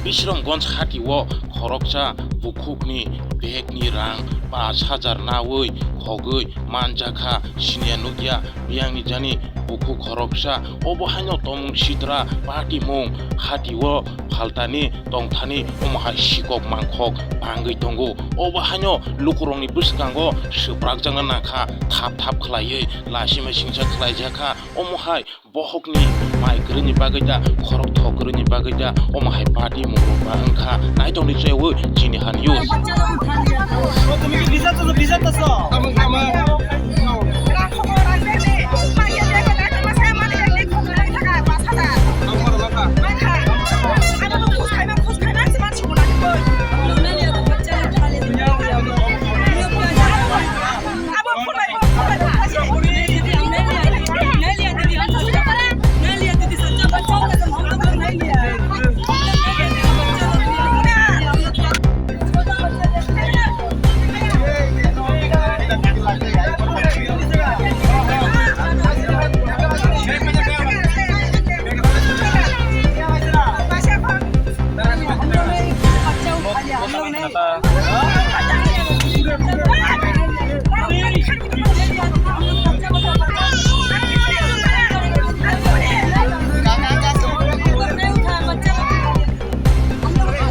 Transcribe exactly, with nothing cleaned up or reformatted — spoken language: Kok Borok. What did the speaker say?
Bisramganj hati o khoroksa bukhukni bag ni rang pash hajar nawi khogwi manjakha, siniya nukya biyangni jani bukhuk khoroksa. Obo haino tomung sitra patimung hati o phaltani tongthani omo hai sikok mangkhok bangwi tongo. Obo haino lukurokni bwskango swprakjakna nangkha, thap thap khlaiwi lasima singsa khlaijakha. Omo hai bohokni mai kwrwini bagwi da, khorok thok kwrwini bagwi da, omo hai party mungkha wngkha. Naitokni chaywi chini ha news.